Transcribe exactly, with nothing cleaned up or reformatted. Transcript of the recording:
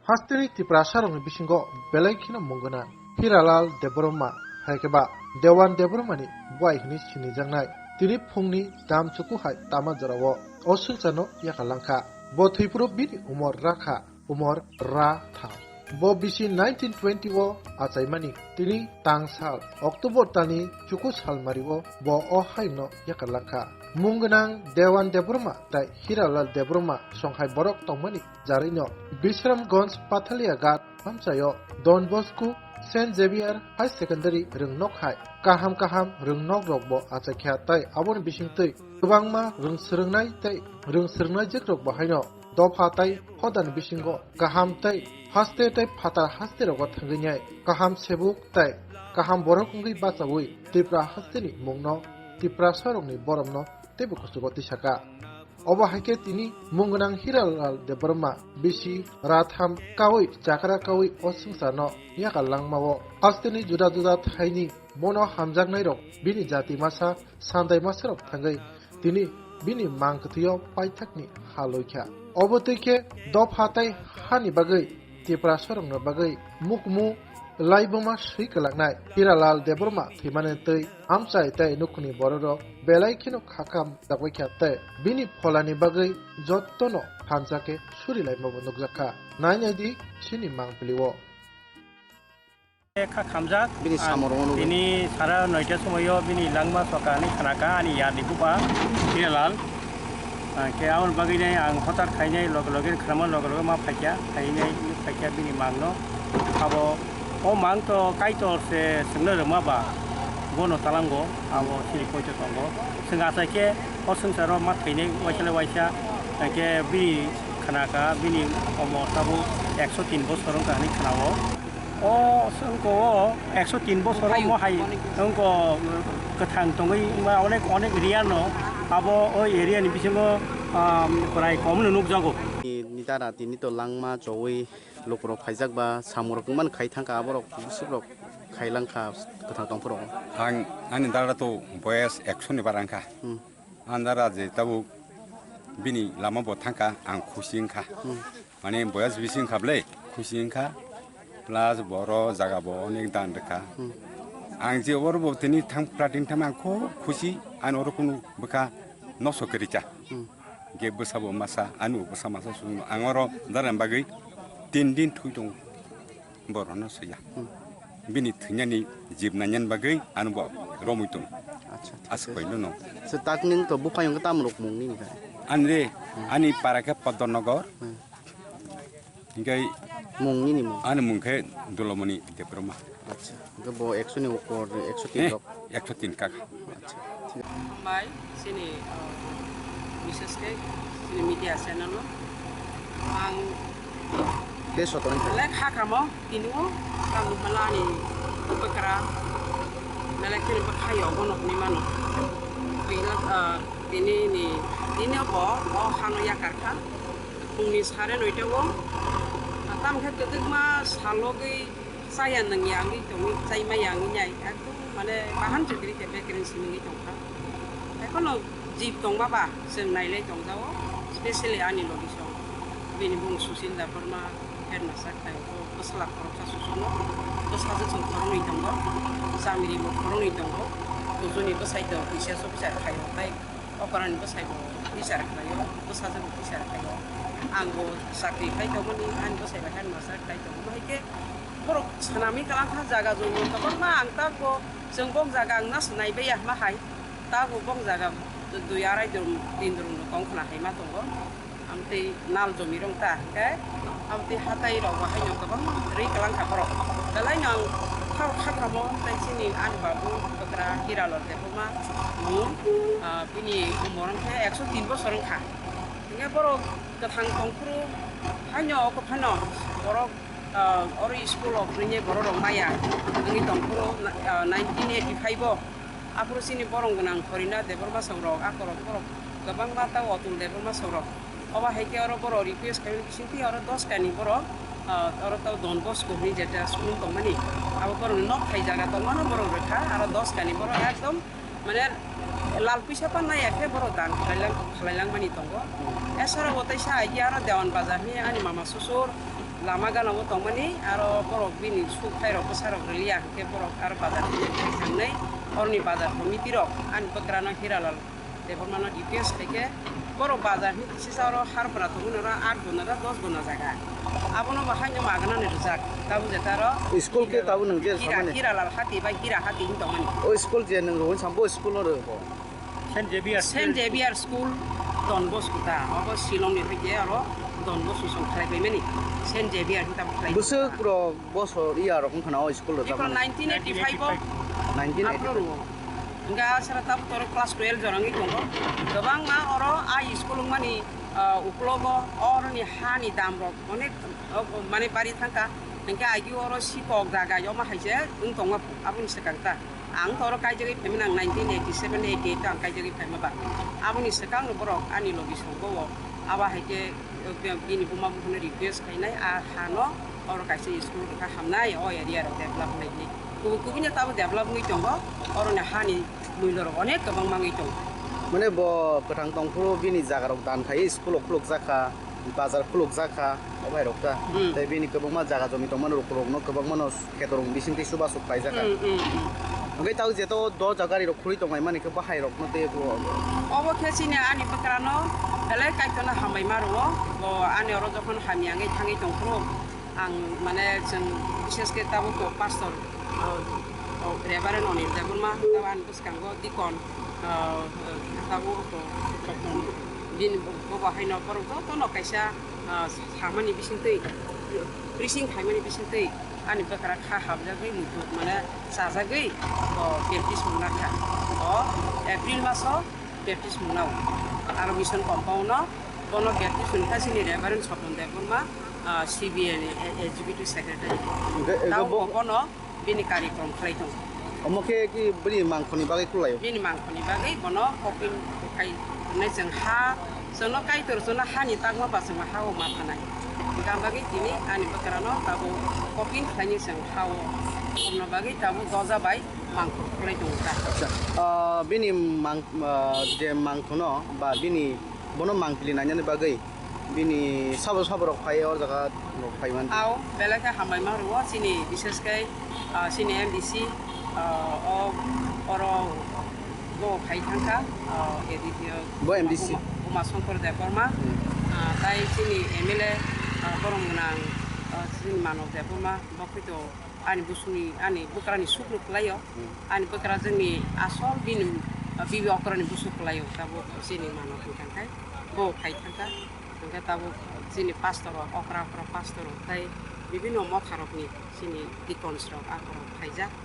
Hasteni Tiprasarokni bisingo belai kheno mung gwnang Hiralal Debbarma, hai khe ba Dewan Debbarmani buai hwnwi sinijaknai. Tini phungni dam chuku hai tama jorao o swngcharno yakarlangkha. Bo thwiphuru bini umor rakha, umor ra tham. Bo bisi nineteen twenty o achaimani, tini tangsal October talni chuku salmario bo o haino yakarlangkha. Mung gwnang Dewan Debbarma tai Hiralal Debbarma songhai borok tongmani jarino Bisramganj Pathalia Ghat amchaio Don Bosco Saint Xavier High Secondary rwngnok hai kaham kaham rwngnok rokbo achaikha tai aboni bisingtwi kwbangma rwng swrwngnai tei rwng swrwngnaijwk rokbo haino dopha tai hodani bisingo kaham tei haste tei phatar haste rogo thangwi nai kaham sebuk tei kaham borok wngwi bachaui Tipra hasteni mungno Tiprasarokni boromno teibo kuchugo tisaka. Obo hai khe tini mung gwnang Hiralal Debbarma bisi ratham kaui chakra kaui o swngcharno yakar langmao hasteni juda juda thaini bono hamjaknairok bini jati masa sandai masarok thangwi tini bini mang kwthwio paithakni ha loikha. Obo twi khe dopha tei hani bagwi Tiprasarokni bagwi mukmu laibuma swi kwlaknai Hiralal Debbarma thwimani twi amchai tei nukhungni bororok belai kheno kha kham jagwi kha tei bini pholani bagwi jottono thansa khe surilaimabo nukjakha. Nai nai di chini mangpili o. Kha khamjak. Bini samung rwngno nugwi. Tini sara noita somoio bini langma soka hinwi khnakha ani yarni buba Hiralal. Hwnkhe aboni bagwino ang hotar khainai loge loge khnama loge loge ma phaikha, khainai phaikha bini mangno. Abo o mang to Kaitor se swngna rwma ba bono talango abo siri poito tongo. Chwng achaikhe o swngcharo ma thainai waisa le waisa, hwnkhe bini khnakha bini omor tabuk ekso tin bosor wngkha hinwi khnao. O wngkha o ekso tin bosor mo hai wngkha kwthang tongwi ma onek onek area no abo o area ni bisingo, um, prai kom no nukjago. Ni dara tini to langma chowi lukurok phaijak ba samung rok man khai thangkha aborok bwswk rok khai langkha kwthang tongphuru. Ang ani dara to boyes ekso ni bara wngkha. Hmm. Andara je tabuk bini lama bo thangkha, ang khusi wngkha. Hmm. Mane boyas bisi wngkha ble, khusi wngkha. Plus boro jaga bo onek dan rwkha. Hmm. Ang je oro bo tini thang prating thang ang khub khusi, ani oro kunu bwkha noso kwrwi cha. Hmm. Ge bwsa bo masa, ani bo bwsa masa sung ang oro dara bagwi tin din thui tongo. Borokno soya. Hmm. Bini thwinani jib nainani bagwi ano bo romwi tong. Acha, thik ase. Aswk bai no. Se tak ning to buphang tamo rok mung nini kha? Ani re, hmm, ani para khe Podornogor. Hmm. Hinkhe mung nini mung? Ani mung khe Dulomoni Debbarma. Acha. Hinkhe bo ekso ni ukor, ekso tin, eh, rok. Ekso tin kaka. Acha. Hambai, chini, uh, bises khe chini media channel o. Ang tei sotonwi kha. Belai kha kamo, tini o, tamo phala ani bwkra, belai kheno bwkha yo, bono hwnwi mano. Puila, ah, tini ni, tini o bo, o hano yakar kha. Phungni sare noita o, ah, tamo khe kwdwkma salogwi chaya nangya wngwi tongwi, chaima ya wngwi nai. Ekdom mane bahan chukri khe bekring simi wngwi tongkha. Ekhono jib tongma ba chwng nailai tongjao, specially ani logi song. Bini bung Sushil Debbarma, headmaster khlai o, bwsla khoroksa susuno, bwsajwk chwng khoroknwi tongo, chamiri bo khoroknwi tongo, kujuni bwsai to B C S officer khai o, tai okorani bwsai bo teacher khlai o, bwsajwk bo teacher khai o. Ang bo chakri khai tongmani, ani bwsai bo headmaster khai tongo. Bahai khe borok swnamwi kwlangkha jaga jomion kwbangma, ang ta bo chwng bok jaga ang na swnaibai ya hwnba hai. Tabuk bong jaga dui arai drum, tin drum rok tong khna hai ma tongo. Amtwi nal jomi rong ta, hwnkhe amtwi hatai rok bo haino kwbang rwi kwlang kha borok. Belai no ang khao khakramo tei chini ani babu bwkra Hiralal Debbarma mung, ah, bini umor wngkhe ekso tin bosor wngkha. Hwnkhe borok kwthang tongphuru haino oko phano borok, ah, oro school rok rinye borok rok maya wngwi tongphuru, ah, nineteen eighty five o. Aphuru chini borong gwnang Horina Debbarma songrok, akorok borok kwbangma tei Otul Debbarma songrok. Obo hai khe oro borok request khaimani bisingtwi oro dos kani borok, ah, oro tei Don Bosco hwnwi jeta school tongmani. Abo borokni nok thai jaga tongmano borok rwkha, aro dos kani borok ekdom mane lal puisa pa naiya khe borok dan khlailang-, khlailang mani tongo. Esara bo teisa aigi aro Dewan Bazar hwnwi ani mama susur, Lama gana o tongmani, aro borok bini suk phairok bwsarok rwliya hwnkhe borok aro bazar thangwi thangwi oroni bazar committee rok ani bwkrano Hiralal Debbarmano request khaikhe borok bazar hinwi kisisa oro harpra tongmani oro aat gona da dos gona jaga. Abono bo haino magnani rwjak. Tabuk jeta aro School khe tabuk nwng je Hira, samani? Hiralal hati bai Hira hati hinwi tongmani. O school je nwng rwui sambo school no rwbo? Saint Xavier Saint School. Xavier School, Don Bosco ta. Obo Shillong ni hwnkhe aro Don Bosco song khlai paimani. Saint Xavier hinwi tabuk khlai. Bwswk rok bosor iya rok wngkha na o school rok Bikol tamo? Nineteen eighty-five o nineteen eighty-five. Aphuru rwo. Hingke asara tabuk toro class twelve jorangwi tongo. Kwbangma oro a school wngmani, ah, uklogo oroni hani dam rok onek, oh, oh, mane bari thangkha. Hingke agi oro sikok jaga yoma hai se wng tongma aboni swkang ta. Ang to oro kaijagwi phaimani, ang nineteen eighty-seven eighty-eight o ang kaijagwi phaima ba. Aboni swkang no borok ani logi songbo o. Abo hai khe, eh, bini buma buphano request khainai, a ha no oro kaisa school rwkha hamnai, o area rok develop wngnai hinwi. Kubui kubui no tabuk develop wngwi tongo, oro ni ha ni mui lorok onek kwbang mangwi tongo. Mane bo kwthang tongphuru bini jaga rok dan khai school rok khuluk jakha. Bazar khuluk jak kha, o bhai rok ta. Hmm. Tei bini kwbangma jaga jomi tongmani rok, rok no kwbangma no kheto rok bising twi chubachu khlai jak kha. Hmm, hmm, hmm. Hwnkhe tao jeto doja gari rok khurui tong lai mani khe bahai rok no tei bo. Obo khe chini ani bwkra no belai kaitor no hambai ma rwo. Bo ani oro jokhon hamya wngwi thangwi tong phuru ang mane chwng bishes khe tabuk bo pastor, o, o, Reverend Anil Debbarma tei ani bwskango deacon, ah, tabuk bo sopon bini bo, bo haino borok jotono kaisa, ah, samani bisingtwi, preaching khaimani bisingtwi ani bwkra kha habjagwi muitu mane chajagwi bo baptism wngna kha. O April maso baptism wngnao. Aro mission compound no bono baptism wngkha chini Reverend Sopon Debbarma, ah, C B A ni Executive Secretary. Hwnkhe, hwnkhe Tamo bo bo bono bini karikrom khlai tongo. Omo khe ki bini mangkhoni bagwi kwlaio? Bini mangkhoni bagwi bono hoping khai hwnwi chwng ha, chwngno Kaitor chwngno hani takma ba chwngno ha-o ma thanai. Hwnkhe ang bagwi tini ani bwkrano tabuk hoping khlaini chwng ha-o. Omno bagwi tabuk doja bai mangkhor khlai tongo ta. Acha, ah, bini mang, ah, je mangkhono ba bini bono mangpili nainani bagwi bini sabo sabo rok phai o jaga rok phai mani. Au, belai khe hambai ma rwo chini, bishes khe, ah, chini M D C, ah, o, oro bo phai thangkha, ah, edit, ah, Bo M D C? Uma, Uma Shankar Debbarma, Hmm. ah, tai chini M L A, ah, borok gwnang, ah, chini Manav Debbarma, bo khe to ani busuni, ani bwkrani sukno kwlaio. Hmm. Ani bwkra jwngni asol bini, ah, bibi okrani busuk kwlaio, tabuk chini Manav hwnkha khe bo phai thangkha. Hwnkhe tabuk chini pastor rok, okra okra pastor rok tei bibinno motha rokni chini deacons rok akorok phaijak.